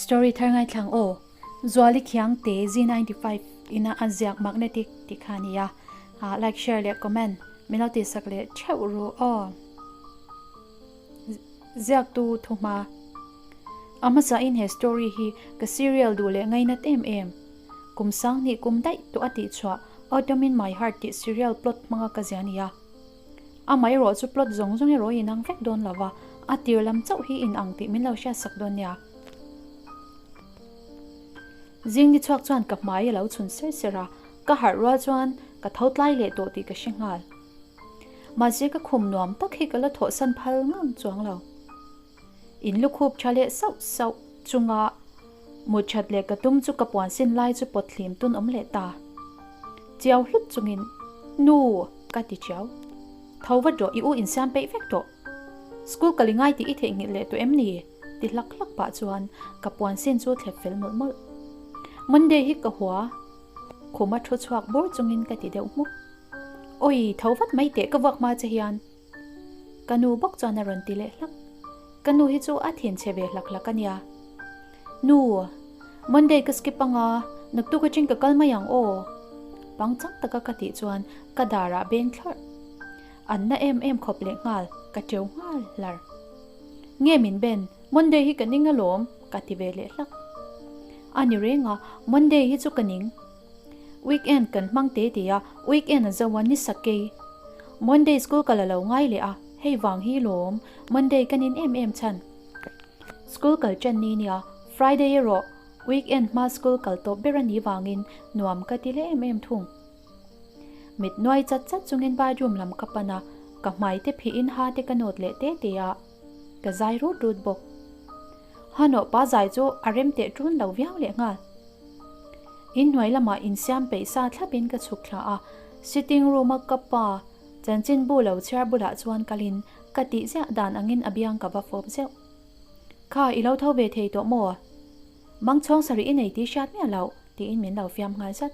Story thar ngaithlang aw. Zuali Khiangte Z95 ina a ziak magnetic tih kha a ni a. Like, share leh comment min lo tihsak leh theuh ru aw. Ziaktu thuhma. A hmasain he story hi ka serial duh leh ngainat em em. Kum sanghnih kum daih tawh a tihchhuah Autumn in my heart tih serial plot hmanga ka zia a ni a. Amaherawh chu plot zawng zawng erawh in ang vek dawn lova, a tir lam chauh hi in ang tih min lo hriatsak dawn nia. Zing ni chhuak chuan ka hmai a lo chhun ser ser a, ka harh rual chuan ka tho tlai leh tawh tih ka hre nghal. Mahse ka khum nuam tak hi ka la thawhsan phal ngang chuang lo. In lukhup tha leh sauh sauh chunga mut that leh ka tum chu ka puan sin lai chu pawt hlim tun awm leh ta. Chiau hlut chungin, Nu! ka ti chiau. Tho vat rawh, i u insiam peih vek tawh. School ka li ngai tih i theihnghilh leh tawh em ni? ti hlak hlak pah chuan ka puan sin chu thlep fel mawlh mawlh. Monday hi ka hua. Khuma thu chhuak bur chungin ka ti deuh hmuk. Awi, tho vat mai teh ka vuak hma che hian. Ka nu bawk chuan a rawn ti leh hlak. Ka nu hi chu a thin chhe ve hlak hlak a nia. Nu, Monday ka skip anga, naktuk atang ka kal mai ang aw. Pangchang taka ka tih chuan ka darah beng thlawrh. An na em em khawp leh nghal, ka teu nghal hlar. Nge min ben, Monday hi ka ning alawm, ka ti ve leh hlak. A ni reng a, Monday hi chu ka ning. Weekend kan hmang te te a, weekend a zo a ni sakei. Monday school ka la lo ngai leh a, hei vang hi lawm, Monday ka nin em em chhan. School kal ṭan ni nia, Friday erawh weekend hma school kal tawp ber a nih vangin nuam ka ti leh em em thung. Mit nuai chat chat chungin bathroom lam ka pan a, ka hmai te phihin ha te ka nawt leh te te a, ka zai rut rut bawk. Ha nawh pa zai chu a rem teh ṭun lo viau leh nghal. Inhnuai lamah insiam peih sa thlapin ka chhuk thla a, sitting room a ka pa chanchinbu lo chhiar bulah chuan kalin ka tih ziah dan angin a biang ka va fawp zeuh. Kha i lo tho ve thei tawh maw? Mang chhawng sarih i nei tih hriat miah loh tiin min lo fiam nghal zat.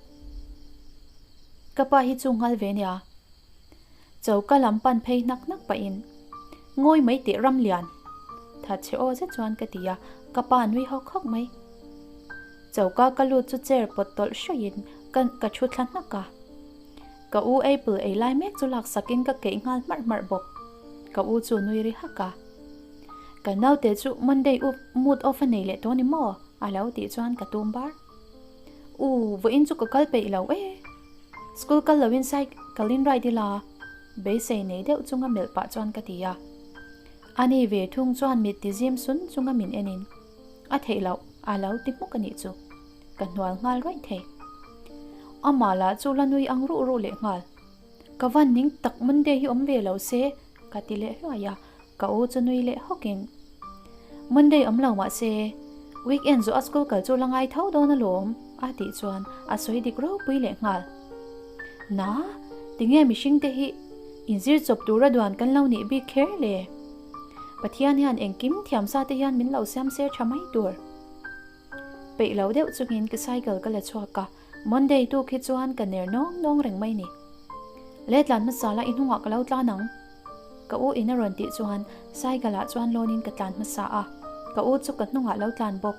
Ka pa hi chu nghal ve nia. Choka lam pan phei hnak hnak pahin, Ngawi mai teh Ramlian! That chhe aw zet chuan ka ti a, ka pa nui hawk hawk mai. Choka ka lut chu chair pawt tawlh hruaiin ka ka thu thla hnak a. Ka u apple ei lai mek chu laksakin ka keih nghal hmarh hmarh bawk. Ka u chu nui ri hak a. Ka naute chu Monday up mood off a nei leh tawh ni maw? A lo tih chuan ka tum bar. U, vawiin chu ka kal peih lo e. School kal loin cycle in ride ila, beisei nei deuh chunga melh pah chuan ka ti a. Ani ve thung chuan mit ti zim sun chunga min enin, A theih loh, a lo ti hmuk a nih chu. Ka hnual nghal rawih thei. Amah lah chu la nui ang ruh ruh leh nghal. Ka van ning tak Monday hi awm ve lo se, ka ti leh hluai a, ka u chu nui leh hawkin. Monday awm lo mah se, weekend zawh a school kal chu la ngai tho dawn alawm, a tih chuan a sawi dik ropui leh nghal. Na, tinge mihring te hi inzir chawp tura duan kan lo nih bik kher le? Pathian hian engkim thiamsa te hian min lo siam ser tha mai tur. Peih lo deuh chungin ka cycle ka la chhuak a, Monday tuk hi chuan ka ner nawng nawng reng mai ni. Le tlan hmasa la i hnungah ka lo tlan ang. Ka u in a rawn tih chuan cycle ah chuan lawn in ka tlan hmasa a, ka u chu ka hnungah lo tlan bawk.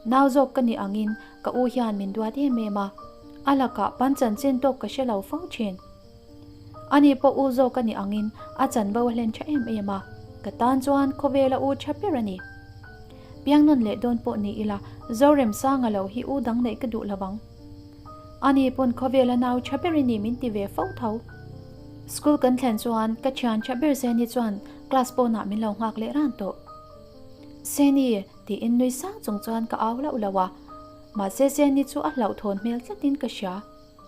Nau zawk ka nih angin ka u hian min duat em em a, a lakah pan chanchin tawk ka hre lo fo thin. Ani pawh u zawk a nih angin a chanvo a hlen tha em em a, ka tan chuan khawvela u tha ber a ni. Piangnawn leh dawn pawh ni ila Zoremsanga lo hi u dang neih ka duh lo ang. Ani pawn khawvela nau tha ber i ni min ti ve fo tho. School kan thlen chuan ka thian tha ber Seni chuan class pawnah min lo nghak leh ran tawh. Seni tiin nui sang chung chuan ka au lauh lauh a, mahse Seni chu a hlauhthawn hmel tlatin ka hria.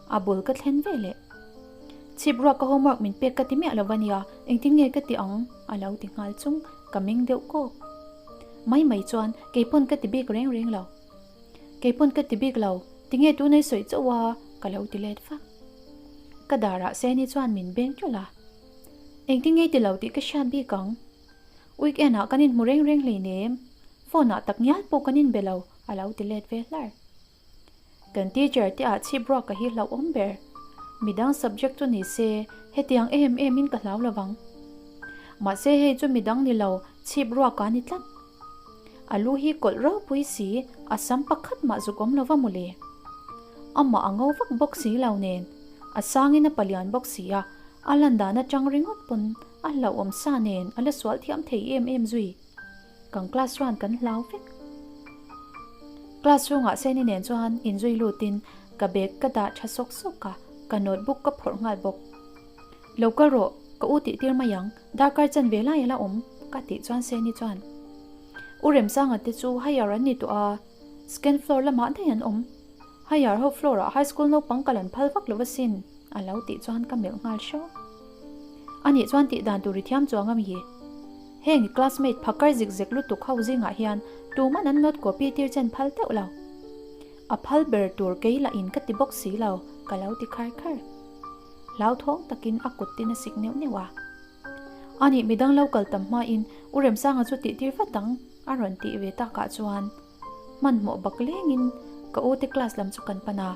A bul ka thlen ve leh. Chhip ruak ka homework min pek ka ti miah lo ania, engtin nge ka ti ang? A lo ti nghal chung, ka meng deuh kawk. Mai mai chuan keipawn ka ti bik reng reng lo. Keipawn ka ti bik lo, tinge tunei sawi chauh a? Ka lo ti let vak. Ka darah Seni chuan min beng ṭulh a. Engtin nge i ti lo tih ka hriat bik ang? Weekend ah kan inhmu reng reng hleinem, phone ah tak ngial pawh kan inbe lo, a lo ti let ve hlar. Kan teacher te ah chhip ruak ka hi hlauhawm ber. Midang subject chu ni se hetiang em em in ka hlau lovang. Mahse hei chu midang ni lo chhip ruak a ni tlat. A lu hi kawlh ropui si, a sam pakhat mah zuk awm lova mawle. Amah a ngo vak bawk si lo nen, a sangin a palian bawk si a, a lan dan atang ringawt pawn a hlauhawm sa nen a la sual thiam thei em em zui. Kan class chuan kan hlau vek. Class chhungah Seni nen chuan inzui lutin ka bag ka dah tha sawk sawk a, ka notebook ka phawrh nghal bawk. Lo kal rawh, ka u tih tir mai ang, darkar chan ve lai a la awm, ka tih chuan Seni chuan, U Remsanga te chu higher an ni tawh a, second floor lamah daih an awm. Higher ho floor ah high school naupang kal an phal vak lo asin, a lo tih chuan ka melh nghal hraw. Anih chuan tih dan tur i thiam chuang a mi? Heng i classmate phakar zik zek lutuk ho zingah hian tuman an note copy tir chen phal teuh lo. A phal ber tur kei lah in ka ti bawk si lo, ka lo ti khar khar. Hlauthawng takin a kut tin a sik neuh neuh a. Anih midang lo kal tam hmain U Remsanga chu tih tir vat ang a rawn tih ve takah chuan hmanhmawh bak lengin ka u te class lam chu kan pan a.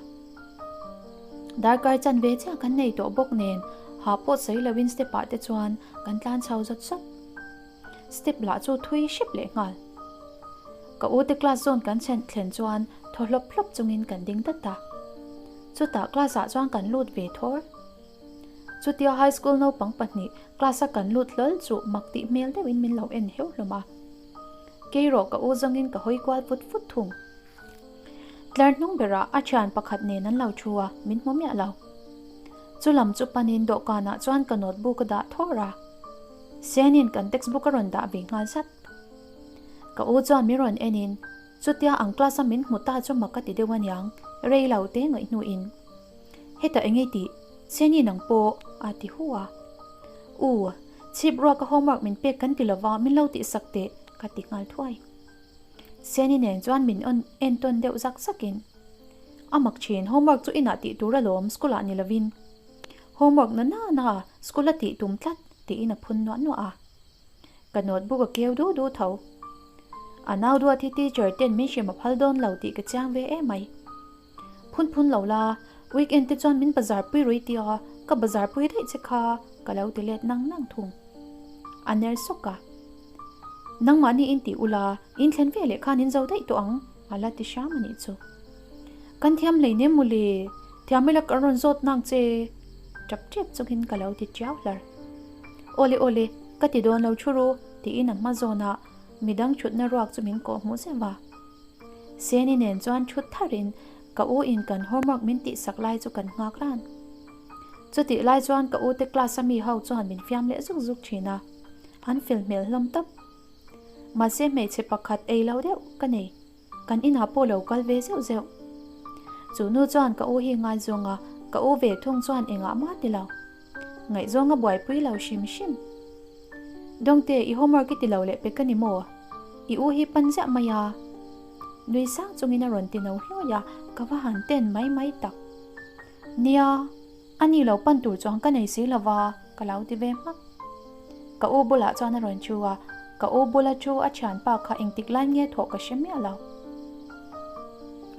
Darkar chan ve chiah kan nei tawh bawk nen ha pawh sawi loin step ah te chuan kan tlan chho zawt zawt. Step lah chu thui hrep leh nghal. Ka u te class zawn kan chhen thlen chuan thaw hlawp hlawp chungin kan ding dat a. Chutah class ah chuan kan lut ve thawr. Chutia high school naupang pahnih class a kan lut hlawl chu mak tih hmel deuhin min lo en heuh hlawm a. Keirawh ka u zawngin ka hawi kual vut vut thung. Tlar hnung berah a thian pakhat nen an lo thu a, min hmu miah lo. Chu lam chu panin dawhkanah chuan ka notebook a dah thawr a. Senin kan textbook a rawn dah ve nghal zat. Ka u chuan min rawn enin chutia ang class a min hmu ta chu mak ka ti deuh aniang, rei lo te ngaih hnuin. Hetah eng ei tih? Seni nang pawh a ti hu a. U, chhip ruaka homework min pek kan ti lova min lo tihsak teh ka ti nghal thuai. Seni nen chuan min entawn deuh zak zakin, A mak thin, homework chu inah tih tur alawm, school ah ni lovin. Homework na na na school a tih tum tlat tiin a phun nuah nuah a. Ka notebook a keu du du tho. A nau duat hi teacher ten min hrim a phal dawn lo tih ka chiang ve em mai. Phun phun lo la, weekend te chuan min bazar pui rui tia ka bazar pui daih che kha ka lo ti let nang nang thung. A ner sawk a. Nangmahni in tih ula, in thlen ve leh khan in zo daih tawh ang a la ti hram a nih chu. Kan thiam hleinem mawle, thiam ila ka rawn zawt nang che tap tep chungin ka lo ti tiau hlar. Awle awle, ka ti dawn lo thu ru tiin a hma zawnah midang thutna ruak chu min kawh hmuh zeuh a. Seni nen chuan thut tharin ka u in kan homework min tihsak lai chu kan nghak ran. Chutih lai chuan ka u te class a mi ho chuan min fiam leh zuk zuk thin a, an fel hmel hlawm tawp. Mahse hmeichhe pakhat ei lo deuh ka nei. Kan inah pawh lo kal ve zeuh zeuh. Chu nu chuan ka u hi ngaizawng a, ka u ve thung chuan engah mah ti lo. Ngaihzawng a buaipui lo hrim hrim. Dawngte, i homework i ti lo leh pek a ni maw? I u hi pan ziah mai a. Nui sang chungin a rawn ti no hlawi a, ka va han ten mai mai tak. Nia. A ni lo pan tur chuan ka nei si lova, ka lo ti ve hmak. Ka u bulah chuan a rawn chu a, ka u bula chu a thianpa kha engtik lai nge thawh ka hre miah lo.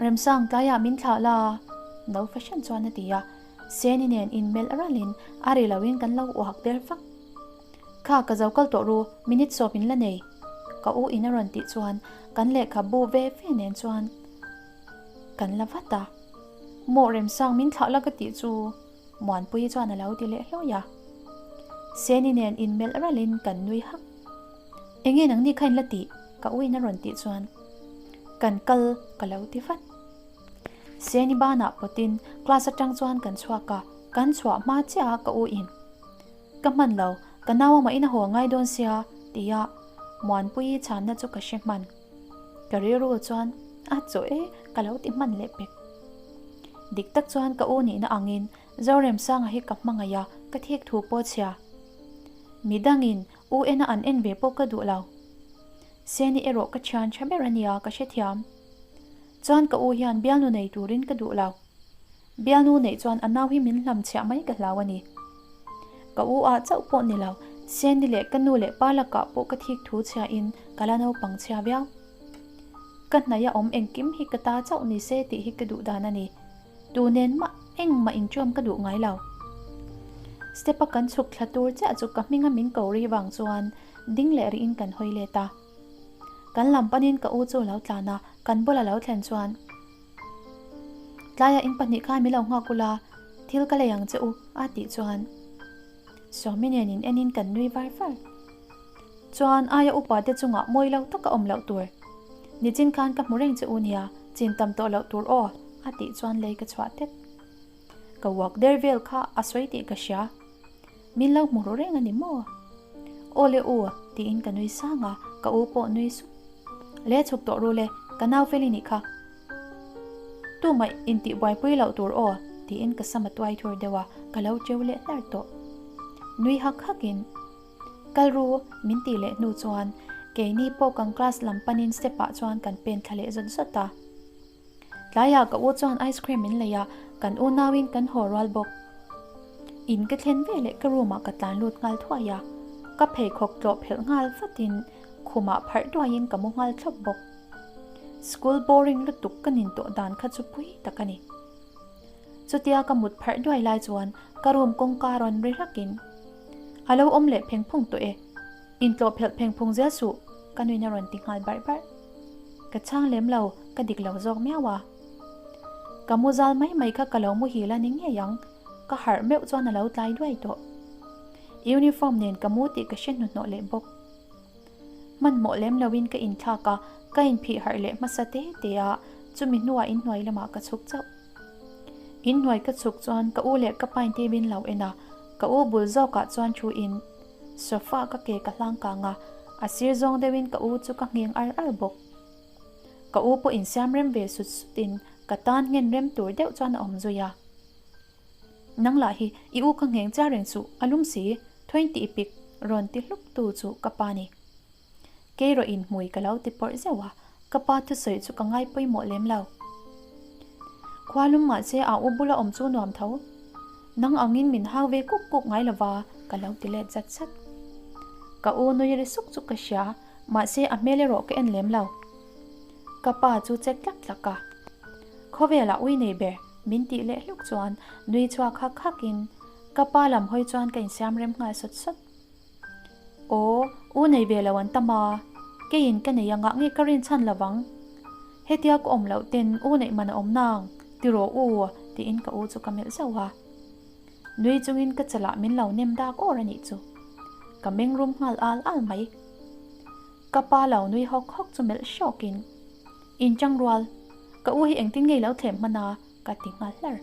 Remsang tlaiah min thlah la, no fahran chuan a ti a, Seni nen inmelh ralin a ri loin kan lo uak der vak. Kha ka zo kal tawh ru, minute sawp in la nei, ka u in a rawn tih chuan kan lehkhabu ve ve nen chuan kan la vat a. Maw Remsang min thlah la ka tih chu Muanpuii chuan a lo ti leh hlawi a. Seni nen inmelh ralin kan nui hak. Enge nangni kha in la tih? Ka uin a rawn tih chuan kan kal ka lo ti vat. Seni banah pawtin class atang chuan kan chhuak a, kan chhuah hma chiah a ka u in. Ka hman lo, ka nau amah in a haw ngai dawn sia tia Muanpuii chhanna chu ka hre hman. Ka rilru chuan a chaw e ka lo ti hman leh pek. Dik tak chuan ka u nihna angin Zoremsanga hi ka hmangaih a, ka thik thu pawh chhia. Midangin u ena an en ve pawh ka duh lo. Seni erawh ka thian tha ber a nia ka hrethiam. Chuan ka u hian bialnu nei turin ka duh lo. Bialnu neih chuan a nau hi min hlam chhiah mai ka hlau a ni. Ka u ah chauh pawh ni lo, Sandy leh ka nu leh pa lakah pawh ka thik thu chhiahin ka la naupang chhia viau. Ka hnaih a awm engkim hi ka ta chauh ni se tih hi ka duh dan a ni. Tu nen mah engmah inṭawm ka duh ngai lo. Step a kan chhuk thla tur chiah chu ka hminga min ko ri vang chuan ding leh rihin kan hawi let a. Kan lam panin ka u chu a lo tlan a, kan bula lo thlen chuan, Tlaiah in pahnih khan min lo nghak ula, thil ka lei ang che u, a tih chuan Sawmi nen in enin kan nui var var. Chuan aia upa te chungah mawi lo taka awm loh tur. Nichin khan ka hmu reng che u nia, chin tam tawh loh tur aw, a tih chuan lei ka chhuah tep. Ka uak der vel kha a sawi tih ka hria. Min lo hmu ru reng a ni maw? Aw le u, tiin ka nui sang a, ka u pawh nui sup. Le chhuk tawh ru le, ka nau fel i nih kha. Tumah intih buaipui loh tur aw, tiin ka sam a tuai thur deuh a, ka lo cheu leh hlar tawh. Nui hak hakin, Kal ru, min tih leh hnu chuan keini pawh kan class lam panin step ah chuan kan pen thla leh zawt zawt a. Tlaiah ka u chuan ice cream min lei a, kan unauin kan haw rual bawk. In ka thlen ve leh ka room ah ka tlan lut nghal thuai a, ka pheikhawk tlawh phelh nghal vatin khumah pharh duaiin ka mu nghal thlawp bawk. School boring lutuk ka nin tawh dan kha chu pui tak a ni. Chutia ka mut pharh duai lai chuan ka room kawngka rawn ri hlakin, A lo awm leh pheng phung tawh e. Intlawh phelh pheng phung zel suh, ka nuin a rawn ti nghal barh barh. Ka chhang lem lo, ka dik lo zawk miau a. Ka mu zal mai mai kha ka lo muhil a ni ngei ang, ka harh meuh chuan a lo tlai duai tawh. Uniform nen ka mu tih ka hre hnuhnawh leh bawk. Hmanhmawh lem loin ka inthlak a, ka inphih harh leh hmasa te te a, chumi hnuah inhnuai lamah ka chhuk chauh. Inhnuai ka chhuk chuan ka u leh ka pain te min lo en a, ka u bul zawkah chuan thu in sofa ka ke ka hlang kang a, a sir zawng deuhin ka u chu ka ngheng ar ar bawk. Ka u pawh insiam rem ve sut sut in ka tan nghen rem tur deuh chuan a awm zui a. Nang lah hi i u ka ngheng chiah reng chuh, a lum si, thawiin tih i pik rawn ti hluk tu chu ka pa ni. Kei rawh in hmui ka lo ti pawrh zeuh a, ka pa thusawi chu ka ngai pawimawh lem lo. Khua lum mahse a u bula awm chu nuam tho. Nang angin min hau ve kuk kuk ngai lova ka lo ti let zat zat. Ka u nui ri suk chu ka hria, mahse a hmel erawh ka en lem lo. Ka pa chu chek tlak tlak a. Khawvelah ui nei ber min tih leh hluk chuan nui chhuak hak hakin ka pa lam hawi chuan ka insiam rem nghal sawt sawt. Aw, u nei ve lo an tam a, keiin ka nei angah nge ka rin chhan lovang. Hetia ka awm loh ten u neih man a awm nang, ti rawh u, tiin ka u chu ka melh zauh a. Nui chungin ka chalah min lo nem dak awr a nih chu. Ka meng rum nghal al al mai. Ka pa lo nui hawk hawk chu melh hrawkin, Inchang rual, ka u hi engtin nge i lo thlem hman a? Ka ti nghal hlar.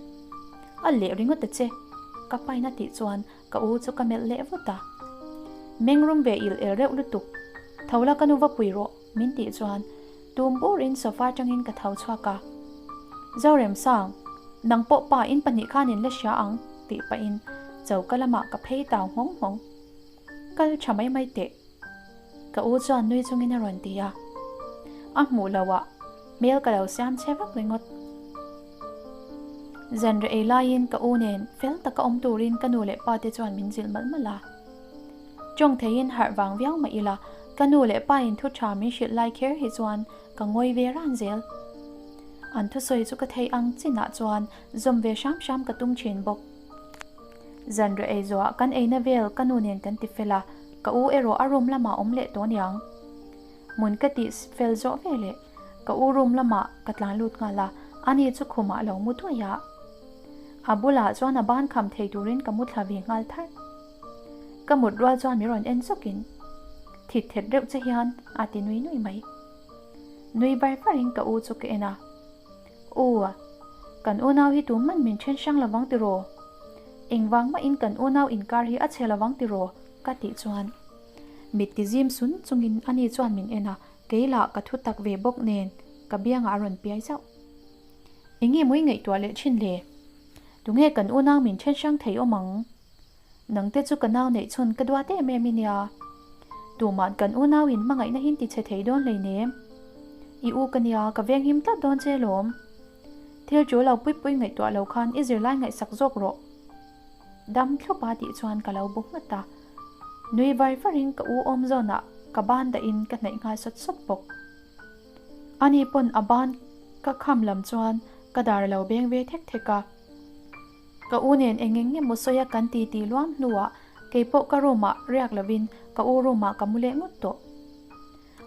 A leh ringawt ta che, ka pain a tih chuan ka u chu ka melh leh vut a. Meng rum ve il el reuh lutuk, tho la ka nu va pui rawh min tih chuan tum burin sofa atangin ka tho chhuak a. Zoremsang, nang pawh pa in pahnih khan in la hria ang tih pahin choka lamah ka phei tau nghawng nghawng. Kal tha mai mai teh. Ka u chuan nui chungin a rawn ti a, a hmuh loh ah hmel ka lo siam che vak ringawt. Zanriah ei laiin ka u nen fel taka awm turin ka nu leh pa te chuan min zilh malh malh a. Tawng theiin harh vang viau mah ila, ka nu leh pa in thu tha min hrilh lai kher hi chuan ka ngawi ve ran zel. An thusawi chu ka theih ang chinah chuan zawm ve hram hram ka tum thin bawk. Zanriah ei zawhah kan eina vel ka nu nen kan ti fel a, ka u erawh a room lamah awm leh tawh niang. Hmun ka tih fel zawh ve leh ka u room lamah ka tlan lut nghal a, ani chu khumah a lo mu duai a. A bulah chuan a ban kham thei turin ka mu thla ve nghal tharh. Ka mut rual chuan min rawn en zawkin thit thet reuh che hian a ti nui nui mai. Nui var varin ka u chu ka en a. U, kan unau hi tu man min then hrang lovang tiraw? Engvang mahin kan unau inkar hi a chhe lovang tiraw? ka tih chuan mit ti zim sun chungin ani chuan min en a, kei lah ka thu tak ve bawk nen ka biangah a rawn piai zauh. Enge mawi ngaihtuah leh thin le? Tunge kan unau min then hrang thei awm ang? Nangte chu ka nau neih chhun ka duat em em i nia. Tuma'n kan unau in hmangaihna hin ti chhe thei dawn hleinem. I u ka nia, ka venghim tlat dawn che lawm. Thil chu lo pui pui ngaihtuah lo khan i zirlai ngaihsak zawk rawh. Dam thlup a tih chuan ka lo bu nghat a. Nui var varin ka u awm zawnah ka ban dahin ka hnaih nghal sawt sawt bawk. Ani pawn a ban ka kham lam chuan ka dar a lo beng ve thek thek a. Ka u nen eng eng emaw sawi a kan ti ti luam hnuah keipawh ka room ah riak lovin ka u room ah ka mu leh ngawt tawh.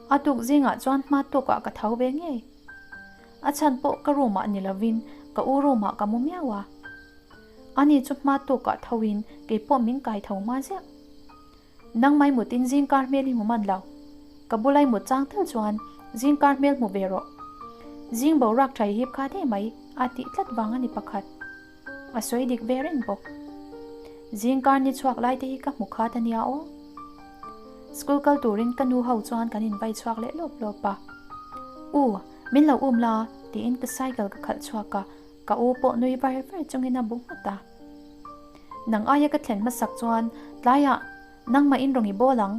A tuk zingah chuan hma tawkah ka tho ve ngei. A chhan pawh ka room ah ni lovin ka u room ah ka mu miau a. Ani chu hma tawkah tho in kei pawh min kai tho hma ziah. Nang mai mutin zingkar hmel hi hmu man lo. Ka bulai mut chang tal chuan zingkar hmel hmu ve rawh. Zing boruak tha i hip kha deh mai a tih tlat vang a ni pakhat. A sawi dik ve reng bawk. Zingkar ni chhuak lai te hi ka hmu khat a nia aw. School kal turin ka nu ho chuan kan invai chhuak leh lawp lawp a. U, min lo um la tiin ka cycle ka khalh chhuak a, ka u pawh nui var var chungin a bu nghat a. Nang aia ka thlen hmasak chuan tlaiah nangmah in rawn i bawl ang.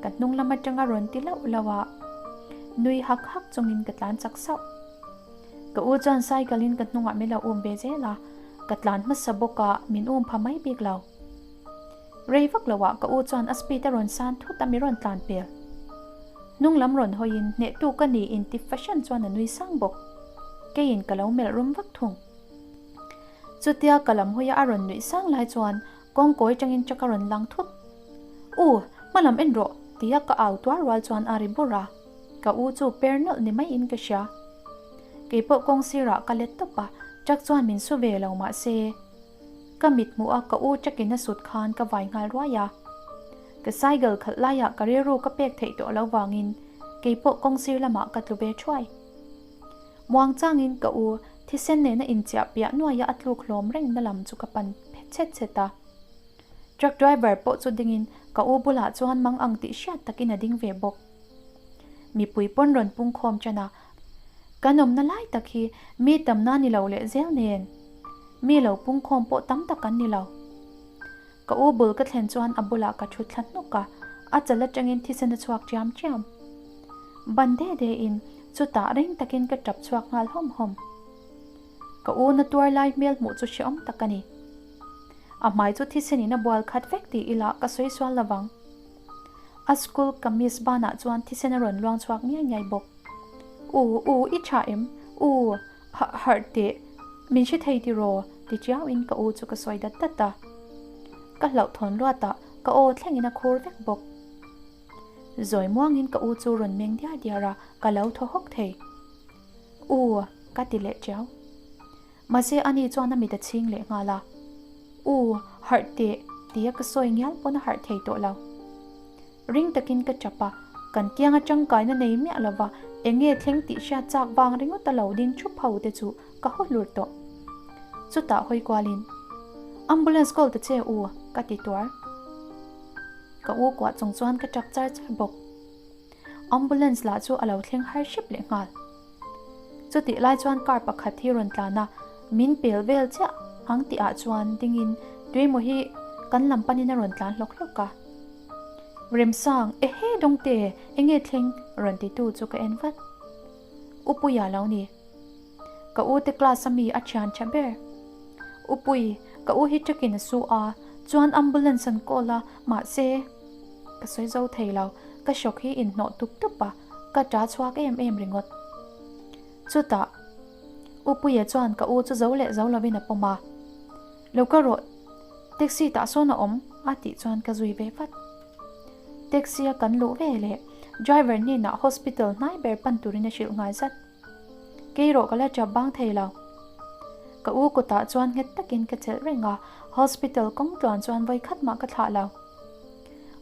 Ka hnung lam atanga rawn ti lauh lauh a, nui hak hak chungin ka tlan chak sauh. Ka u chuan cycle in ka hnungah min lo um ve zel a, ka tlan hmasa bawk a min um pha mai bik lo. Rei vak lo ah ka u chuan a speed a rawn san thut a mi rawn tlan pel. Hnung lam rawn hawiin hnehtu ka ni inti fahran chuan a nui sang bawk. Keiin ka lo melh rum vak thung. Chutia ka lam hawia a rawn nuih sang lai chuan kawngkawi tangin truck a rawn lang thut. U, hma lam en rawh! tia ka au tuar rual chuan a ri bur a. Ka u chu per nawlh ni maiin ka hria. Keipawh kawng sirah ka let tawp a, truck chuan min su ve lo mahse ka mit hmuh a ka u truck in a sut khan ka vai nghal ruai a. Ka cycle khalh laiah ka rilru ka pek theih tawh lo vangin keipawh kawng sir lamah ka tlu ve thuai. Muang changin ka u thisen nena inchiah piah nuaia a tluk hlawm reng na lam chu ka pan phet chhet chhet a. Truck driver pawh chu dingin ka u bulah chuan mang ang tih hriat takin a ding ve bawk. Mipui pawn rawn pung khawm ṭan a, kan awmna lai tak hi mi tamna ni lo leh zel nen mi lo pung khawm pawh tam tak an ni lo. Ka u bul ka thlen chuan a bulah ka thu thla hnuk a, a chal atangin thisen a chhuak ṭiam ṭiam. Ban de de in chutah reng takin ka ṭap chhuak nghal hawm hawm. Ka u na tuar lai hmel hmuh chu hrehawm tak a ni. A hmai chu thisen in a bual khat vek ti ila ka sawi sual lovang. A school kamis banah chuan thisen a rawn luang chhuak ngiai ngiai bawk. U, u, i tha em? U, ha, harh teh, min hre thei tiraw? ti chiauin ka u chu ka sawi dat dat a. Ka hlauhthawn luat a, ka aw thlengin a khur vek bawk. Zawi muangin ka u chu rawn meng diar diar a, ka lo thaw hawk thei. U, ka ti leh chiau. Mahse ani chuan a mit a chhing leh nghal a. U, harh teh, tia ka sawi ngial pawn a harh thei tawh lo. Ring takin ka chap a, kan kianga tangkaina nei miah lova eng nge thleng tih hriat chak vang ringawt a lo ding thup ho te chu ka haw hlur tawh. Chutah hawi kualin, Ambulance call ta che u, ka ti tuar. Ka u kuah chung chuan ka tap char char bawk. Ambulance lah chu a lo thleng har hrep leh nghal. Chutih lai chuan car pakhat hi rawn tlan a, min pel vel chiah ang tih ah chuan dingin tuimaw hi kan lam panin a rawn tlan hlawk hlawk a. Remsang, Ehe Dawngte, enge thleng? rawn titu chu ka en vat. U Puia lo ni. Ka u te class a mi a thian tha ber. U Pui, ka u hi truck in a su a, chuan ambulance an call a, mahse ka sawi zo thei lo, ka shock hi inhnawh tup tup a. Ka ṭa chhuak em em ringawt. Chutah, U Puia chuan ka u chu zo leh zo lovin a pawm a. Lo ka rawh, taxi tah sawn a awm, a tih chuan ka zui ve vat. Taxi a kan luh ve leh driver hnenah hospital hnai ber pan turin a hrilh nghal zat. Kei rawh ka la ṭap bang thei lo. Ka u kutah chuan nghet takin ka chelh reng a, hospital kawng tluan chuan vawikhat mah ka thlah lo.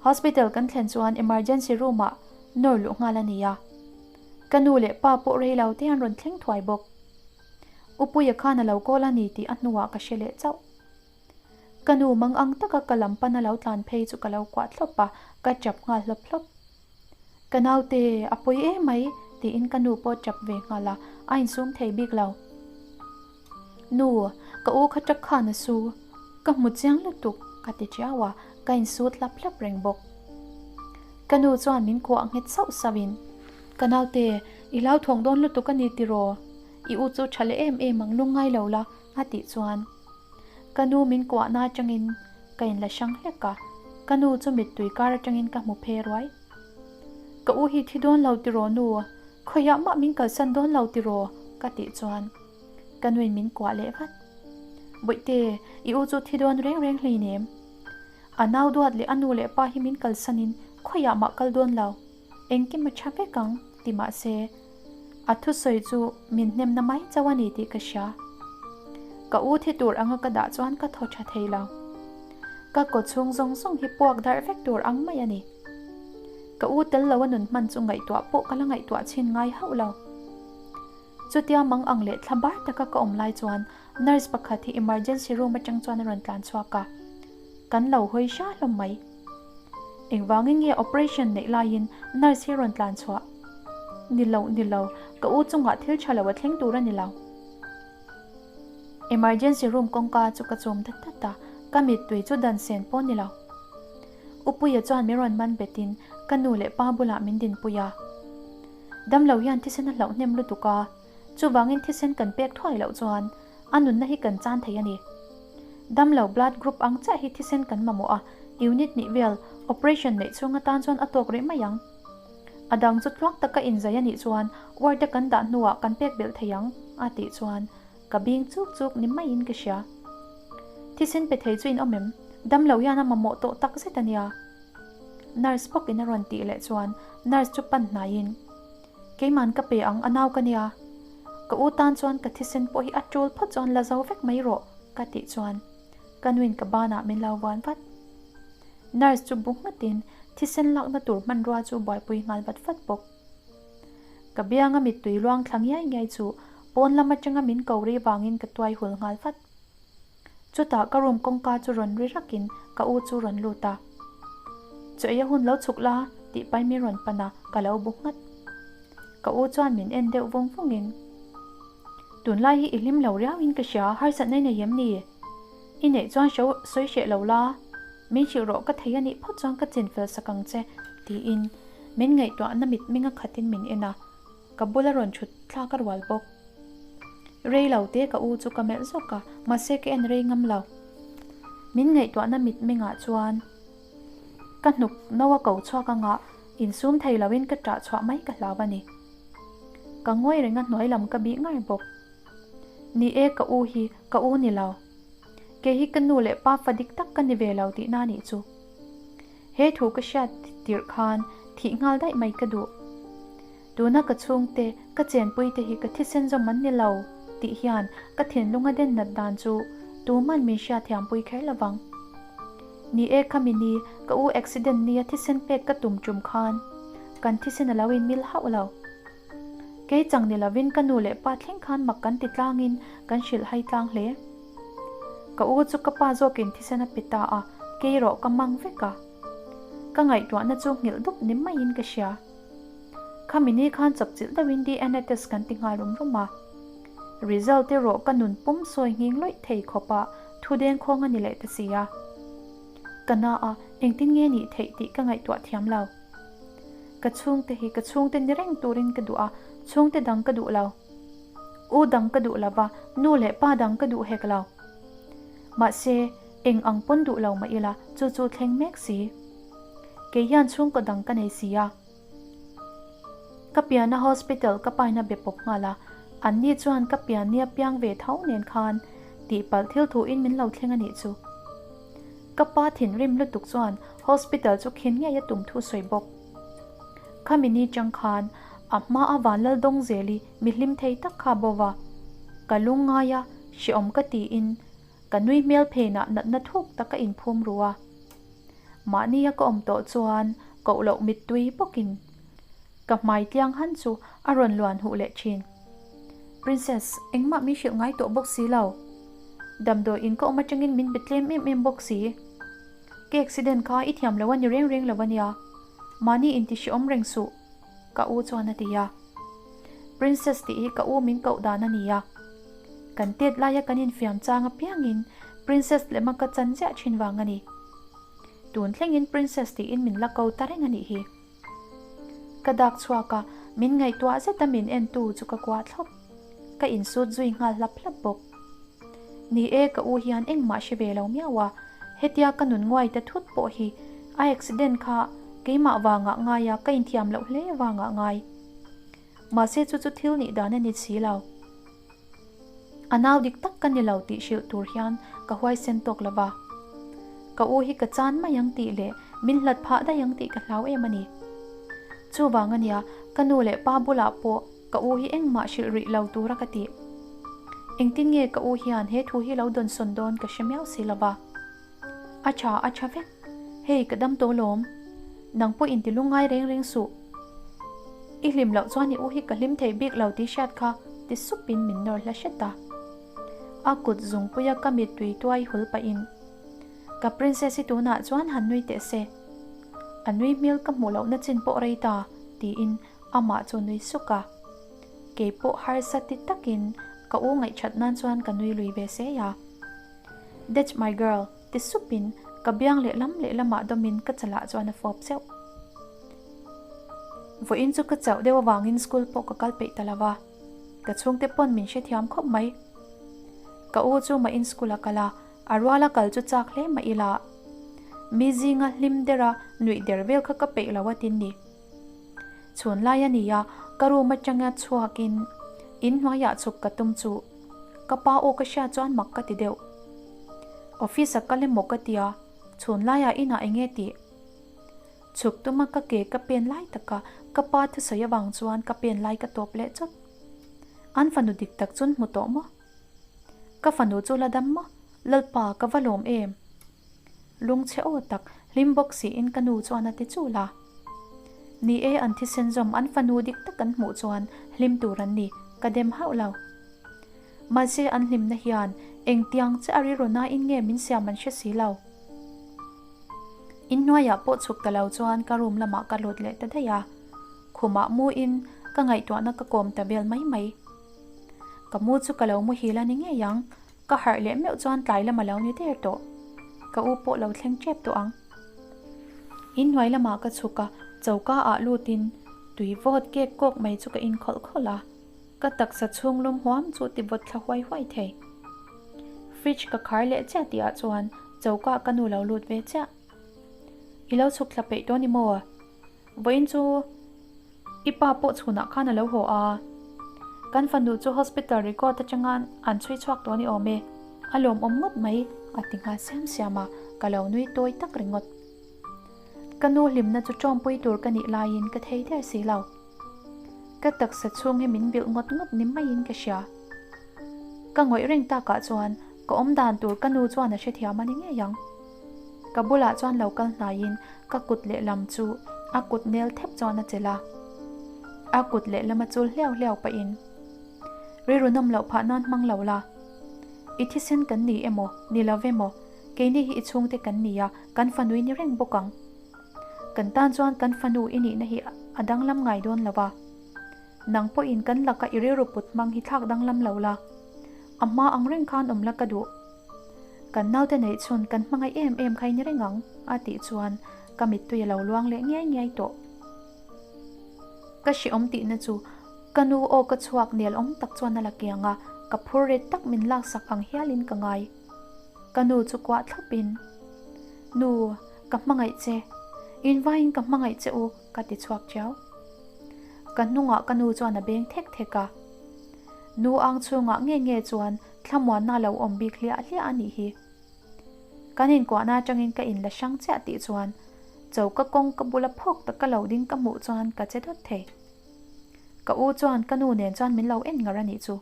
Hospital kan thlen chuan emergency room ah nawr luh nghal a ni a. Ka nu leh pa pawh rei lo te an rawn thleng thuai bawk. U Puia khan a lo call a ni tih a hnuah ka hre leh chauh. Ka nu mang ang taka ka lam pana lo tlan phei chu ka lo kuah thlawp a, ka tap nghal hlawp hlawp. Ka naute, a pawi em mai tiin ka nu pawh tap ve nghal a, a insum thei bik lo. Nu, ka u kha tap khan a su. Ka hmu chiang lutuk, ka ti chiau a, ka insut hlap hlap reng bawk. Ka nu chuan min kuah nghet sauh sauhin, Ka naute, i hlauthawng dawn lutuk a ni tiraw? I u chu tha leh em em ang lungngai lo la, a tih chuan ka nu min kuahna atangin ka inla hrang hlek a, ka nu chu mittui kar atangin ka hmu phe ruai. Ka u hi thi dawn lo tiraw nu? Khawiah mah min kalsan dawn lo tiraw? ka tih chuan ka nuin min kuah leh vat. Bawihte, i u chu thi dawn reng reng hleinem. A nau duat leh a nu leh pa hi min kalsanin khawiah mah kal dawn lo. Engkim a tha vek ang ti mah se a thusawi chu min hnemna mai chauh a ni tih ka hria. Ka u thi tur anga ka dah chuan ka thaw tha thei lo. Ka kaw chhung zawng zawng hi puak darh vek tur ang mai a ni. Ka u tel lo a nun hman chu ngaihtuah pawh ka la ngaihtuah chhin ngai hauh lo. Chutia mang ang leh thla bar taka ka awm lai chuan nurse pakhat hi emergency room atang chuan a rawn tlan chhuak a, kan lo hawi hra hlawm mai. Engvangin nge operation neih laiin nurse hi a rawn tlan chhuah? Ni lo, ni lo, ka u chungah thil tha lo a thleng tur a ni lo. Emergency room kawngka chu ka chum dat dat a, ka mittui chu dan sen pawh ni lo. Upuia chuan min rawn man betin ka nu leh pa bulah min dinpui a. Damlo hian thisen a hlauh hnem lutuk a, chuvangin thisen kan pek thuai loh chuan a nunna hi kan chan thei a ni. Damlo blood group ang chiah hi thisen kan mamawh a, unit hnih vel operation neih chhung atan chuan a tawk rih mai ang. A dang chu tluang taka inzai a nih chuan ward a kan dah hnuah kan pek belh thei ang, a tih chuan ka bing chuk chuk ni maiin ka hria. Thisen pe thei chu in awm em? Damlo hian a mamawh tawh tak zet a nia. Nurse bawkin a rawn tih leh chuan nurse chu pan hnaiin, Keiman ka pe ang a nau ka nia. Ka u tan chuan ka thisen pawh hi a tul phawt chuan la zo vek mai rawh ka tih chuan ka nuin ka banah min lo vuan vat. Nurse chu bu nghatin thisen lakna tur hmanrua chu buaipui nghal vat vat bawk. Ka bianga mittui luang thla ngiai ngiai chu pawn lam atanga min ko ri vangin ka tuai hul nghal vat. Chutah ka room kawngka chu rawn ri rakin ka u chu rawn lut a. Chaw ei a hun lo chhuk la tih pai min rawn pan a, ka lo bu nghat. Ka u chuan min en deuh vung vungin, Tunlai hi i hlim lo riauin ka hria, harsatna i nei em ni? I neih chuan hro sawi hreh lo la, min hrilh rawh ka thei a nih phawt chuan ka chin fel sak ang che tiin min ngaihtuahna mitming a khatin min en a. Ka bula rawn thut thlak a rual bawk. Rei lo te ka u chu ka melh zawk a, mahse ka en rei ngam lo. Min ngaihtuahna mitmengah chuan ka hnuk no a ko chhuak anga insum thei loin ka ṭah chhuah mai ka hlau a ni. Ka ngawi reng a hnuai lam ka bih ngar bawk. Ni e ka u hi ka u ni lo. Kei hi ka nu leh pa fa dik tak ka ni ve lo tihna a nih chu. He thu ka hriat tirh khan thih nghal daih mai ka duh. Tuna ka chhungte, ka chenpuite hi ka thisen zawm an ni lo tih hian ka thinlung a den nat dan chu tuman min hriatthiampui kher lovang. Ni e khami ni ka u accident nia thisen pek ka tum tum khan kan thisen a lo inmil hauh lo. Kei chang ni lovin ka nu leh pa thleng khan mak kan ti tlangin kan hrilh hai tlang hle. Ka u chu ka pa zawkin thisen a pe ta a, kei erawh ka mang vek a. Ka ngaihtuahna chu nghilh dup ni maiin ka hria. Khami ni khan chawpchilh deuhin DNA test kan ti nghal rum rum a. Result erawh ka nun pum sawi nghing lawih thei khawpa thu dengkhawng a ni leh ta si a. Ka na a, engtin nge nih theih tih ka ngaihtuah thiam lo. Ka chhungte hi ka chhungte ni reng turin ka duh a, chhungte dang ka duh lo. U dang ka duh lo va, nu leh pa dang ka duh hek lo. Mahse, eng ang pawn duh lo mah ila, chu chu thleng mek si. Kei hian chhungkaw dang ka nei si a. Ka pianna hospital ka paina be pawp nghal a, anni chuan ka pianni a piang ve tho nen khan tihpalh thil thuin min lo thleng a nih chu. Ka pa thinrim lutuk chuan hospital chu khin ngei a tum thu sawi bawk. Khami ni chang khan a hma a Vanlal Dawngzeli mi hlim thei tak kha bo va, ka lungngai a, hreawm ka tiin ka nui hmel phenah natna thuk tak ka inphum ru a. Mahnia ka awm tawh chuan koh loh mittui bawkin ka hmai tliang han chu a rawn luan huh leh thin. Princess, engmah min hrilh ngai tawh bawk si lo. Damdawi in ka awm atangin min be tlem em em bawk si. Ka accident kha i thiam lo a ni reng reng lo a nia. Mahni inti hreawm reng suh, ka u chuan a ti a. Princess tih hi ka u min koh dan a ni a. Kan tet laia kan infiam chang apiangin Princess lema ka chan ziah thin vang a ni. Tun thlengin Princess tiin min la ko ta reng a nih hi. Ka dak chhuak a, min ngaihtuah zeta min entu chu ka kuah thlawp. Ka insut zui nghal hlap hlap bawk. Ni e, ka u hian engmah hre ve lo miau a, hetia ka nun nguai ta thut pawh hi a accident kha keimah vangah ngai a, ka inthiam loh hle vangah ngai. Mahse chu chu thil nih dan a ni si lo. A nau dik tak ka ni lo tih hrilh tur hian ka huaisen tawk lo va. Ka u hi ka chan mai ang tih leh min hlat phah daih ang tih ka hlau em a ni. Chuvang ania ka nu leh pa bulah pawh ka u hi engmah hrilh rih lo tura ka tih. Engtin nge ka u hian he thu hi lo dawnsawn dawn ka hre miau si lova. A tha a tha vek. Hei ka dam tawh lawm. Nang pawh inti lungngai reng reng suh. I hlim loh chuan i u hi ka hlim thei bik lo tih hriat kha ti supin min nawr hla hret a. A kut zungpuia ka mittui tuai hul pahin ka princess hi tunah chuan han nui teh se. A nui hmel ka hmuh lohna chin pawh rei ta tiin amah chu nui suk a. Kei pawh harsa ti takin ka u ngaihthat nan chuan ka nui lui ve sei a. That's my girl, ti supin ka biang lehlam lehlamah dawmin ka chalah chuan a fawp zeuh. Vawiin chu ka chauh deuh avangin school pawh ka kal peih ta lo va, ka chhungte pawn min hrethiam khawp mai. Ka u chu mahin school a kal a, a ruala kal chu chak hle mah ila. Mi zinga hlim dera nuih der vel kha ka peih lo a tin ni. Chhun lai a ni a, ka room atanga chhuakin inhnuaiah chhuk ka tum chu ka pa aw ka hriat chuan mak ka ti deuh. Office a kal emaw ka tia, chhun laiah inah eng nge tih? Chhuk tuma ka ke ka pen lai taka ka pa thusawi avang chuan ka pen lai ka tawp leh chawt. An fanu dik tak chun hmu tawh maw? Ka fanu chu la dam maw? Lalpa, ka va lawm em? Lungchhe aw tak, hlim bawk siin ka nu chuan a ti chul a. Ni e, an thisen zawm an fanu dik tak an hmuh chuan hlim tur an ni, ka dem hauh lo. Mahse an hlimna hian engtiang che a rilru nain nge min siam an hre si lo. Inhnuaiah pawh chhuk ta lo chuan ka room lamah ka lut leh ta daih a. Khumah muin ka ngaihtuahna ka kawm ta vel mai mai. Ka mu chu ka lo muhil a ni ngei ang. Ka harh leh meuh chuan tlai lam a lo ni der tawh. Ka u pawh lo thleng tep tawh ang. Inhnuai lamah ka chhuk a, choka ah lutin tui vawt kek kawk mai chu ka in khawlh khawlh a. Ka taksa chhung lum huam chu ti vawt thla huai huai thei. Fridge ka khar leh chiah tih ah chuan choka ka nu lo lut ve chiah. I lo chhuk thla peih tawh ni maw? Vawiin chu i pa pawh chhunah khan a lo haw a, kan fanu chu hospital record atanga an chhui chhuak tawh a ni awm e, a lawmawm ngawt mai a ti nghal siam siam a, ka lo nui tawi tak ringawt. Ka nu hlimna chu tawmpui tur ka nih laiin ka thei der si lo. Ka taksa chhung hi min bilh ngawt ngawt ni maiin ka hria. Ka ngawih reng takah chuan ka awmdan tur ka nu chuan a hrethiam a ni ngei ang. Ka bulah chuan lo kal hnaiin ka kut lehlam chu a kut nel thep chuan a chelh a. A kut lehlam a chul hliau hliau pahin, Rilru nawm loh phah nan hmang lo la. I thisen kan ni emaw, ni lo emaw, keini hi i chhungte kan ni a, kan fanui ni reng bawk ang. Kan tan chuan kan fanu i nihna hi a danglam ngai dawn lo va. Nang pawhin kan laka i rilru put hmang hi thlak danglam lo la. A hma ang reng khan awm la ka duh. Kan naute neih chhun kan hmangaih em em kha i ni reng ang, a tih chuan ka mittui a lo luang leh ngiai ngiai tawh. Ka hrehawm tihna chu ka nu aw ka chhuak nel awm tak chuan a la kiang a, ka phur ret tak min laksak ang hialin ka ngai. Ka nu chu kuah thlawpin, Nu, ka hmangaih che. Invaiin ka hmangaih che u, ka ti chhuak chiau. Ka hnungah ka nu chuan a beng thek thek a. Nu ang chhungah nge nge chuan thlamuanna lo awm bik hliah hliah a nih hi. Kan inkuahna atangin ka inla hrang chiah tih chuan choka kawng ka bula phawk taka lo ding ka hmuh chuan ka che dawt thei. Ka u chuan ka nu nen chuan min lo en ngar a nih chu.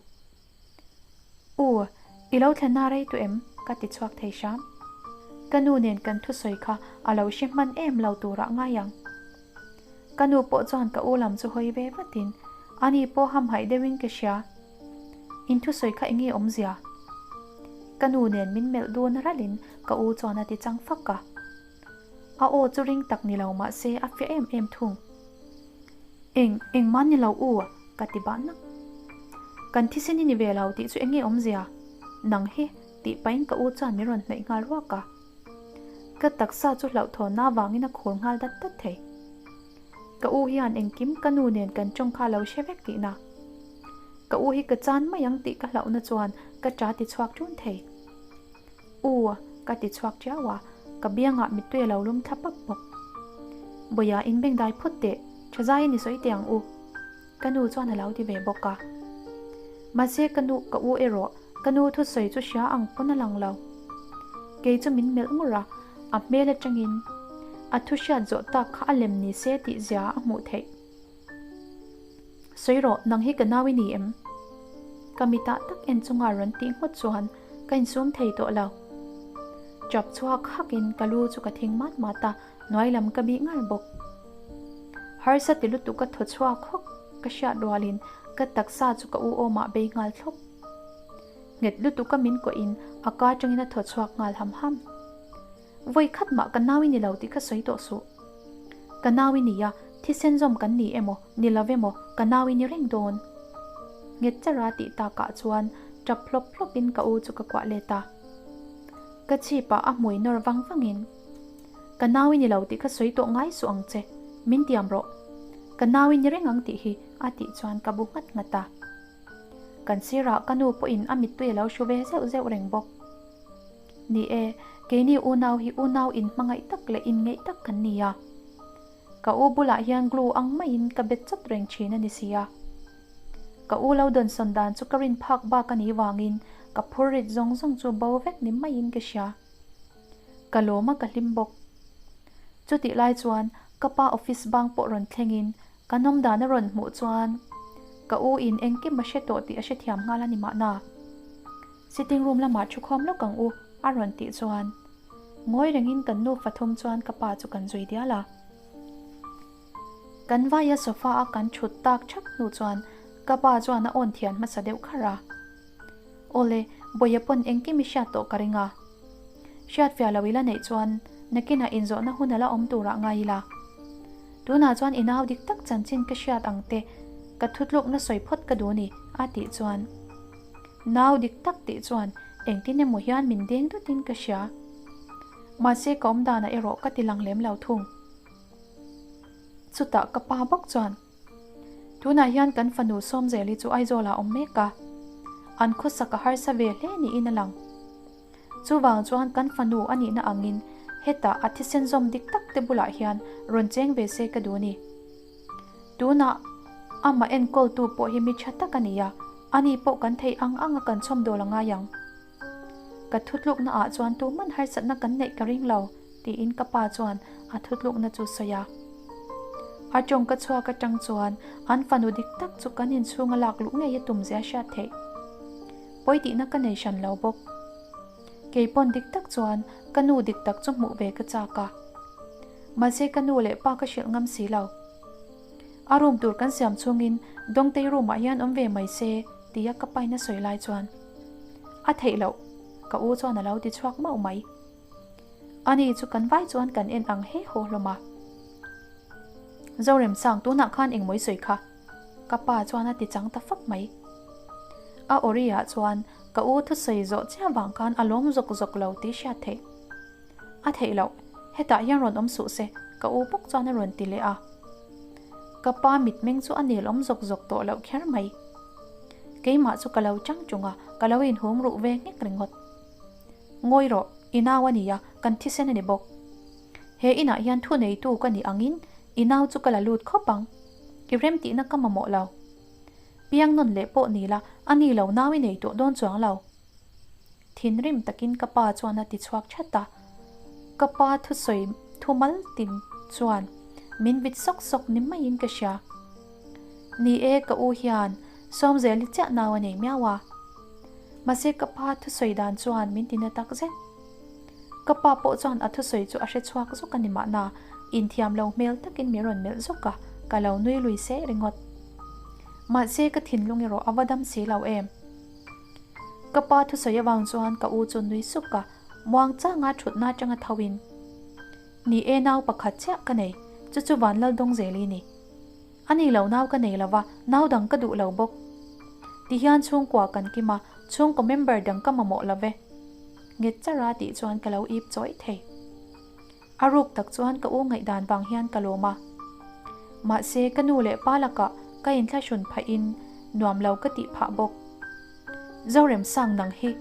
U, i lo thlenna rei tu em? ka ti chhuak thei hram. Ka nu nen kan thusawi kha a lo hre hman em lo turah ngai ang. Ka nu pawh chuan ka u lam chu hawi ve vatin, Ani pawh hamhaih deuhin ka hria. In thusawi kha enge awmzia? Ka nu nen min melh dun ralhin ka u chuan a ti chang fak a. A aw chu ring tak ni lo mahse a fiah em em thung. Eng, engmah ni lo u, ka ti bah nak. Kan thisen i ni ve lo tih chu enge awmzia? Nang hi, tih pahin ka u chuan min rawn hnaih nghal ruak a. Ka taksa chu hlauhthawnna avangin a khur nghal dat dat thei. Ka u hian engkim ka nu nen kan tawng kha lo hre vek tihna. Ka u hi ka chan mai ang tih ka hlauhna chuan ka ta ti chhuak ṭun thei. U, ka ti chhuak ṭiau a, ka biangah mittui a lo lum thla pap bawk. Bawia inbengdai phawt teh, ṭha zaiin i sawi teh ang u. Ka nu chuan a lo ti ve bawk a. Mahse ka nu, ka u erawh ka nu thusawi chu hria ang pawn a lang lo. Kei chu min melh ngur a, a hmel atangin a thu hriat zawh tak kha a lem ni se tih zia a hmuh theih. Sawi rawh, nang hi ka nau i ni em? Ka mitah tak en chunga rawn tih nghut chuan ka insum thei tawh lo. Chap chhuak hakin ka lu chu ka thing mat mat a, hnuai lam ka bih ngar bawk. Harsa ti lutuk ka thaw chhuak hawk ka hriat rualin ka taksa chu ka u awmah bei nghal thlawp. Nghet lutuka min kuahin a ka atangin a thaw chhuak nghal ham ham. Vawi khat mah ka nau i ni lo tih ka sawi tawh suh. Ka nau i ni a, thisen zawm kan ni emaw, ni lo emaw, ka nau i ni reng dawn. Nghet chara tih takah chuan tap hlawp hlawpin ka u chu ka kuah let a. Ka chhipah a hmui nawr vang vangin, Ka nau i ni lo tih ka sawi tawh ngai suh ang che, min tiam rawh. Ka nau i ni reng ang tih hi, a tih chuan ka bu nghat nghat a. Kan sirah ka nu pawhin a mittui a lo hru ve zeuh zeuh reng bawk. Ni e, keini unau hi unau inhmangaih tak leh inngeih tak kan ni a. Ka u bulah hian glue ang maiin ka bet chawt reng thin a ni si a. Ka u lo dawnsawn dan chu ka rin phak bak a nih vangin ka phur rit zawng zawng chu bo vek ni maiin ka hria. Ka lawm a ka hlim bawk. Chutih lai chuan ka pa office bang pawh rawn thlengin Ka nawm dan a rawn hmuh chuan ka u in engkim a hre tawh tih a hrethiam nghal a ni mahna. Sitting room lamah thu khawm lawk ang u a rawn tih chuan ngawi rengin kan nufa thum chuan ka pa chu kan zui dial a. Kan vaia sofa a kan thut tak thap hnu chuan ka pa chuan a awn thian hmasa deuh kharh a. Awle, Bawia pawn engkim i hriat tawh ka ring a. Hriatfiah lo ila neih chuan nakinah inzawhna hun a la awm turah ngai ila. Tunah chuan i nau dik tak chanchin ka hriat ang te, ka thutlukna sawi phawt ka duh ni, a tih chuan. Nau dik tak tih chuan engtin emaw hian min deng dutin ka hria. Mahse ka awm danah erawh ka ti lang lem lo thung. Chutah ka pa bawk chuan, Tunah hian kan fanu Sawmzeli chu Aizawlah a awm mek a, an khawsak a harsa ve hle niin a lang. Chuvang chuan kan fanu a nihna angin hetah a thisen zawm dik tak te bulah hian rawn cheng ve se ka duh a ni. Tunah amah enkawltu pawh hi mi tha tak a ni a, ani pawh kan theih ang anga kan chhawmdawl a ngai ang. Ka thutlukna ah chuan tuman harsatna kan neih ka ring lo, tiin ka pa chuan a thutlukna chu sawi a. A tawngka chhuak atang chuan an fanu dik tak chu kan inchhunga lak luh ngei a tum zia hriat theih. Pawi tihna ka nei hran lo bawk. Kei pawn dik tak chuan ka nu dik tak chu hmuh ve ka chak a. Mahse ka nu leh pa ka hrilh ngam si lo. A room tur kan siam chhungin Dawngtei room ah hian awm ve mai se tia ka pain a sawi lai chuan a theih loh ka u chuan a lo ti chhuak mauh mai. Ani chu kan vai chuan kan en ang he haw hlawm a. Zoremsang tunah khan engmaw i sawi kha? Ka pa chuan a ti chang ta fak mai. A awri ah chuan ka u thusawi zawh chiah vang khan a lawm zawk zawk lo tih hriat theih. A theih loh, hetah hian rawn awm suh se, ka u bawk chuan a rawn ti leh a. Ka pa mitmeng chu a nel awm zawk zawk tawh loh kher mai. Keimah chu ka lo chang chung a, ka lo inhum ruh ve nghek ringawt. Ngawi rawh, i nau a nia, kan thisen a ni bawk. He inah hian thu neitu ka nih angin i nau chu ka la lut khawp ang. I rem tihna ka mamawh lo. Piang nawn leh pawh ni la, a ni lo nau i nei tawh dawn chuang lo. Thinrim takin ka pa chuan a ti chhuak that a. Ka pa thusawi thumal tin chuan min vit sawk sawk ni maiin ka hria. Ni e, ka u hian Sawmzeli chiah nau a nei miau a. Mahse ka pa thusawi dan chuan min ti na tak zet. Ka pa pawh chuan a thusawi chu a hre chhuak zawk a ni mahna, inthiam lo hmel takin min rawn melh zawk a, ka lo nui lui seh ringawt. Mahse ka thinlung erawh a va dam si lo em. Ka pa thusawi avang chuan ka u chu nui suk a, muang changa thutna atanga tho in, Ni e nau pakhat chiah ka nei, chu chu Vanlaldawngzeli ni. A ni lo nau ka nei lo va, nau dang ka duh lo bawk. Tihian chhungkua kan kim a, chhungkaw member dang ka mamawh lo ve. Nghet chara tih chuan ka lo ip chawih thei. A ruk tak chuan ka u ngaihdan vang hian ka lawm a. Mahse ka nu leh pa lakah ka inthlahrun phahin nuam lo ka tih phah bawk. Zoremsang nang hi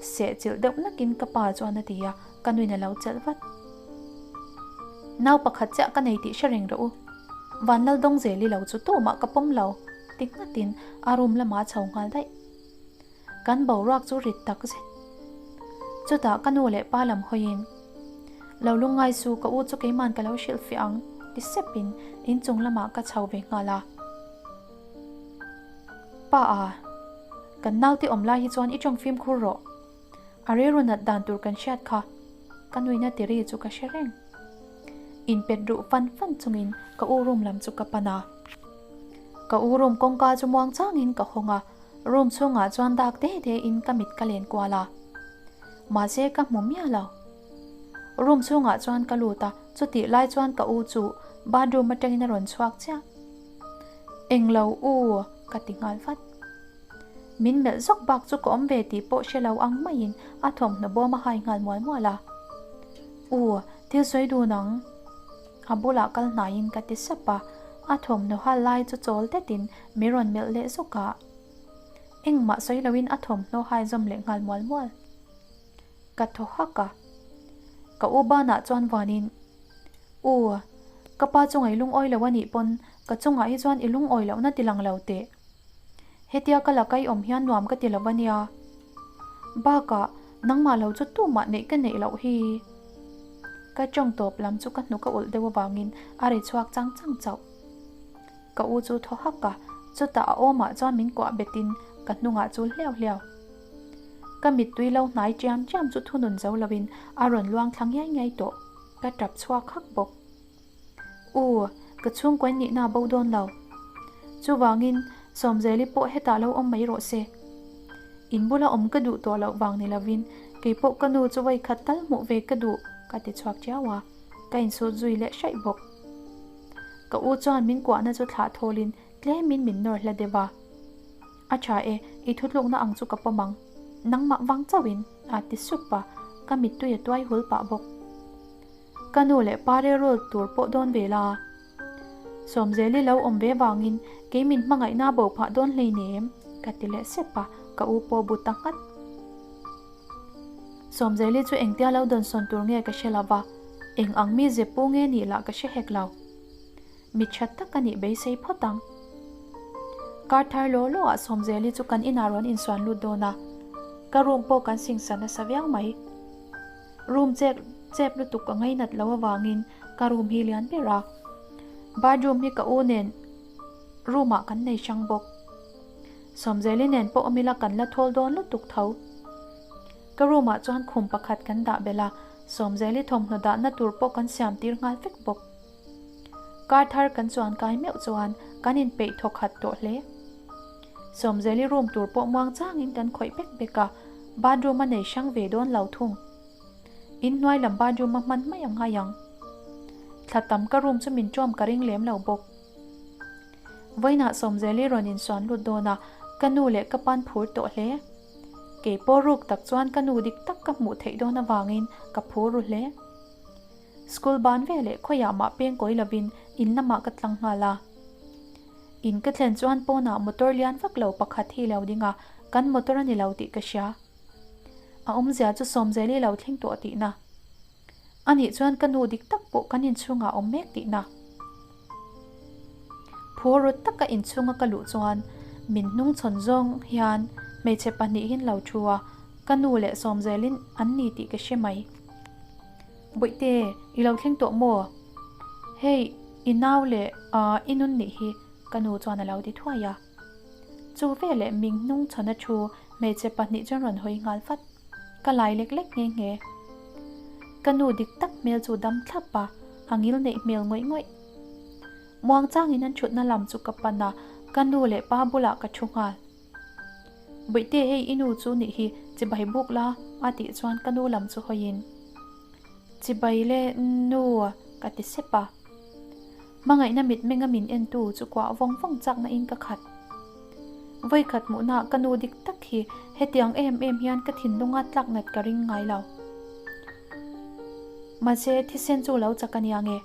seh chilh deuh nakin ka pa chuan a ti a, ka nuin a lo chelh vat. Nau pakhat chiah ka nei tih hre reng rawh u. Vanlaldawngzeli lo chu tumah ka pawm lo, ti nghatin a room lamah a chho nghal daih. Kan boruak chu rit tak zet. Chutah ka nu leh pa lam hawiin, Lo lungngai su, ka u chu keiman ka lo hrilh fiah ang, ti sepin inchung lamah ka chho ve nghal a. Pa a, kan naute awm lai hi chuan i tawng fimkhur rawh. A rilru nat dan tur kan hriat kha ka nuina tiri chu ka hre reng. Inpet ruh fan fan chungin ka u room lam chu ka pan a. Ka u room kawngka chu muang changin ka hawng a, room chhungah chuan dak de de in ka mit ka len kual a. Mahse ka hmu miah lo. Room chhungah chuan ka lut a, chutih lai chuan ka u chu bathroom atangin a rawn chhuak chiah. Englo u ka ti nghal vat. Min melh zawk bak chu ka awm ve tih pawh hre lo ang maiin a thawmhnaw bawm a hai nghal mual mual a. U, thil sawi dun ang. A bulah kal hnaiin ka ti sap a, a thawmhnaw hal lai chu chawl detin min rawn melh leh zawk a. Engmah sawi loin a thawmhnaw hai zawm leh nghal mual mual. Ka thaw hak a. Ka u banah chuan vuanin, U, ka pa chunga i lungawi lo a nih pawn ka chungah hi chuan i lungawi lohna ti lang lo teh. Hetia ka la kai awm hian nuam ka ti lo a nia. Bakah, nangmah lo chu tumah neih ka neih loh hi. Ka tawng tawp lam chu ka hnuk a ulh deuh avangin a ri chhuak chang chang chauh. Ka u chu thaw hak a, chutah a awmah chuan min kuah betin ka hnungah chul hliau hliau. Ka mittui lo hnai chiam chiam chu thunun zo loin a rawn luang thla ngiai ngiai tawh. Ka tap chhuak hak bawk. U, ka chhungkaw nihna a bo dawn lo. Chuvangin, Sawmzeli pawh hetah lo awm mai rawh se. In bula awm ka duh tawh loh vang ni lovin, kei pawh ka nu chu vawikhat tal hmuh ve ka duh, ka ti chhuak chiau a, ka insut zui leh hraih bawk. Ka u chuan min kuahna chu thlah thawlin tlemin min nawr hla deuh a. A tha e, i thutlukna ang chu ka pawm ang. Nangmah vang chauhin, a ti sup a, ka mittui a tuai hul pah bawk. Ka nu leh pa rilru tur pawh dawn ve la. Sawmzeli lo awm ve vangin kei min hmangaihna bo phah dawn hleinem, ka ti leh sep a, ka u pawh bu ta nghat. Sawmzeli chu engtia lo dawnsawn tur nge ka hre lo va, eng ang mi ze pu nge nih lah ka hre hek lo. Mi tha tak a nih beisei phawt ang. Kar thar law law ah Sawmzeli chu kan inah rawn insuan lut dawn a, ka room pawh kan singsa nasa viau mai. Room chep chep lutuk ka ngainat lo avangin ka room hi lian ber a, bathroom hi ka u nen room ah kan nei hrang bawk. Sawmzeli nen pawh awm ila kan la thawl dawn lutuk tho. Ka room ah chuan khum pakhat kan dah belh a, Sawmzeli thawmhnaw dahna tur pawh kan siam tir nghal vek bawk. Kar thar kan chuan kai meuh chuan kan inpeih thaw khat tawh hle. Sawmzeli room tur pawh muang changin kan khawih bek bek a, bathroom a nei hrang ve dawn lo thung. Inhnuai lam bathroom a hman mai ang ngai ang. Thla tam ka room chu min ṭawm ka ring lem lo bawk. Vawiinah Sawmzeli rawn insuan lut dawn a, ka nu leh ka pan phur tawh hle. Kei pawh ruk tak chuan ka nu dik tak ka hmuh theih dawn avangin ka phur ru hle. School ban veleh khawiah mah peng kawi lovin in lamah ka tlang nghal a. In ka thlen chuan pawnah motor lian vak lo pakhat hi lo ding a, kan motor a ni lo tih ka hria. A awmzia chu Sawmzeli lo thleng tawh tihna. Anih chuan ka nu dik tak pawh kan inchhungah a awm mek tihna. Phur rut taka inchhunga ka luh chuan min hnungchhawn zawng hian hmeichhe pahnihin lo thu a, ka nu leh Sawmzelin an ni tih ka hre mai. Bawihte, i lo thleng tawh maw? Hei, i nau leh i nun nih hi, ka nu chuan a lo ti thuai a. Chu veleh ming hnung chhawna thu hmeichhe pahnih chuan rawn hawi nghal vat. Ka lai lek lek nghe nghe. Ka nu dik tak hmel chu dam thlap a, a ngil neih hmel ngawih ngawih. Muang changin an thutna lam chu ka pan a, ka nu leh pa bulah ka thu nghal. Bawihte hei i nu chu nih hi chibai buk la a tih chuan ka nu lam chu hawiin Chibai le nu ka ti sep a. Hmangaihna mitmenga min entu chu kuah vawng vawng chakna in ka khat. Vawikhat hmuhna ka nu dik tak hi hetiang em em hian ka thinlunga tlak nat ka ring ngai lo. Mahse thisen chu lo chak a nia nge.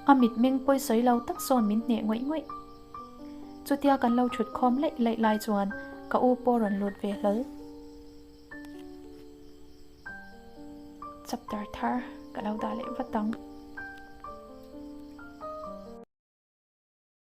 A mitmeng pawisawi lo tak sawn min hneh ngawih ngawih. Chutia kan lo thut khawm laih laih lai chuan ka u pawh rawn lut ve hlawl. Chapter thar ka lo dah leh vat ang.